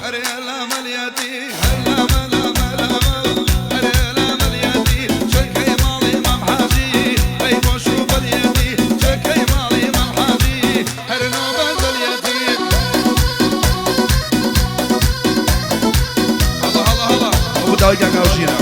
ئەرێ لا مەلیەتی هەر لا مەلا مەلامە ئەرێ لا مەلیەتی چەکەی ماڵی مام حاجی ئەی بۆش و بەلیەتی چەکەی ماڵی مام حاجی هەر نۆبە زەلیەتی. هەڵا هەڵا هەڵا ئەو داوای کاکاوژینە.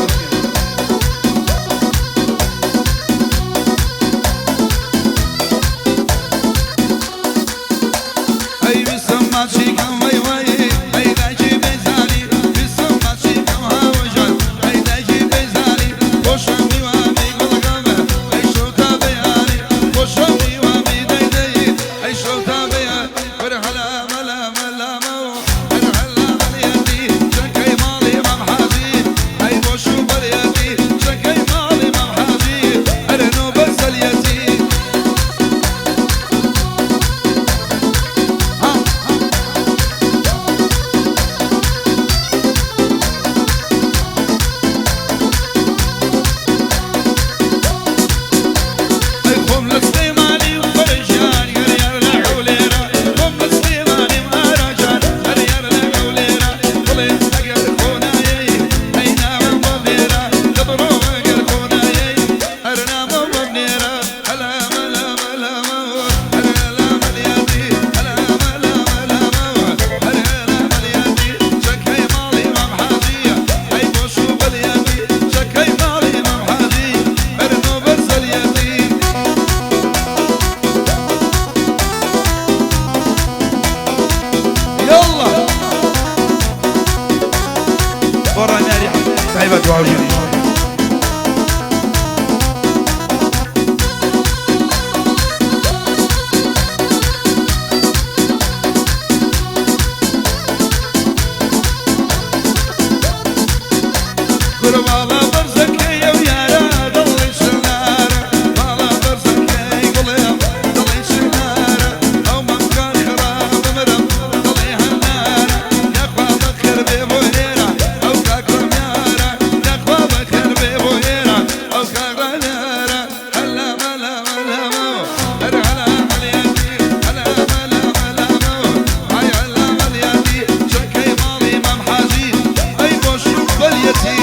ئەی ویستم ماچی کەم وەی وەی ئەی دایکی بێزاری ویستم ماچی کەم هاوژان ئەی دایکی بێزاری خۆشم میوانی گوڵەکەم ئەی شەو تا بەیانی خۆشم میوانی دەی دەی ئەی شەو تا بەیانی وەرە هەلا مەلا مەلامەوە هەر هەلا مەلیەتی چەکەی ماڵی مام حاجی ئەی بۆش و بەریەتی چەکەی ماڵی مام حاجی ئەرە نۆبە زەلیەتی. ها ئەی خۆم لە سلێمانی و فەرەجان یار یار لە هەولێرە خۆم لە سلێمانی و ئاراجان هەر یار لە هەولێرە بڵێ ئەگەر خۆ نایەی ئەی ناوم بۆ بێرە لە بڕۆ ئەگەر خۆ نایەی هەر نامە بۆ بنێرە هەلا مەلا مەلامە هەر هەلا مەلیاتی هەلا مەلا مەلامە هەر هەلا مەلیاتی چەکەی ماڵی مام حاجیە ئەی بۆش و بەلیاتی چەکەی ماڵی مام حاجی هەر نۆبەر زەلیاتی. يلا برا ناري تايبة وعوجيني. قربالا برزەکەی ئەو یارە دڵی شنارە باڵا بەرزەکەی گوڵێم دڵی شنارە ئەو مەمکان خراپ بمرم دڵی هەنارە یاخوا بەخێر بێ بۆ ئێرە ئەو کاکەم یارە یاخوا بەخێر بێ بۆ ئێرە ئەو کاکە یارە هەلا مەلا مەلامەوە هەر هەلا مەلیاتی هەلا مەلا مەلامەوە ئای هەلا مەلیاتی چەکەی ماڵی مام حاجی ئەی بۆش و بەلیەتی.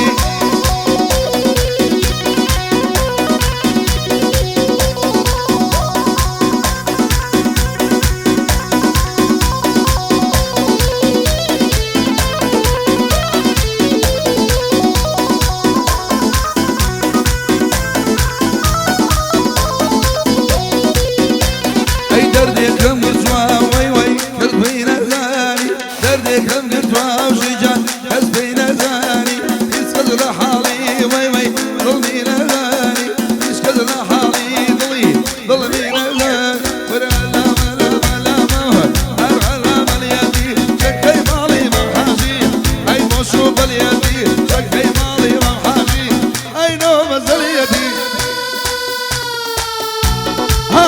ئەی دەردێکم گرتووە وەی وەی کەس پێی نەزانی دەردێکم گرتووە ژیجان کەس پێی نەزانی هیچ کەس لە حاڵی وەی وەی دڵمی نەزانی هیچ کەس لە حاڵی دڵی دڵمی نەزانی وەرە هەلا مەلا مەلامەوە هەر هەلا مەلیاتی چەکەی ماڵی مام حاجی ئەی بۆش و بەلیاتی چەکەی ماڵی مام حاجی ئەی نۆمە زەلیەتی. ها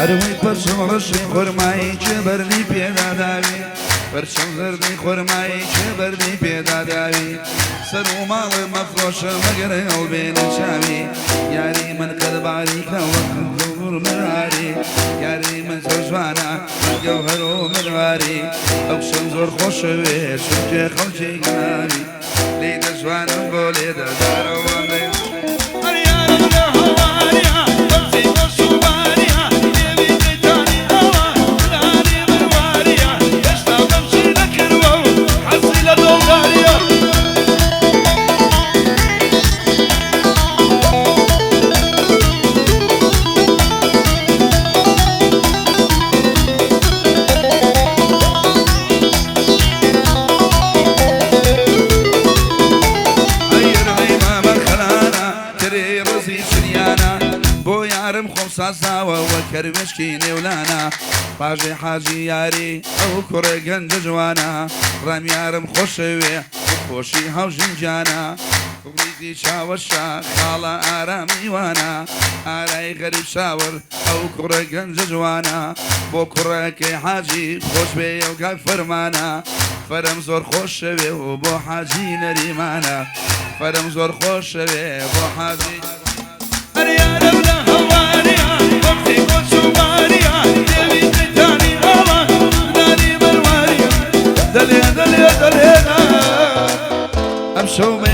هەروەی پەرچم ڕەشی خورمایی کێ بەردی پێدا داوی پەرچم زەردی خورمایی کێ بەردی پێدا داوی سەر و ماڵێ مەفرۆشە مەگەر هەڵبێنە چاوی یاری من قەد باریکە وەک گوڵ مناری یاری من زۆر جوانە وەک گەوهەر و مرواری ئەو کچەم زۆر خۆشەوێ چونکێ خەڵکی گەناوی لێی دەجوانم بۆ لێ دەدارەوە لێ بۆ یارم خۆم سازاوە وە کەروێشکی نێولانە پاژێ حاجی یاری ئەو کوڕێ گەنجە جوانە ڕامیارم خۆشەوێ خۆشی هاوژین گیانە ڕیزی چاوەشە خاڵە ئارامی وانە ئارای غەریب شاوەر ئەو کوڕە گەنجە جوانە بۆ کوڕەکەی حاجی خۆش بێ ئەو کاک فەرمانە فەرم زۆر خۆشەوێ و بۆ حاجی نەریمانە فەرم زۆر خۆشەوێ بۆ حاجی ئەریارم لە هەواریە وەختی کۆچ و باریە دێوی قەیتانی ئاوا دانی بەرواریە دەلێ دەلێ دەلێ ئەم شەو.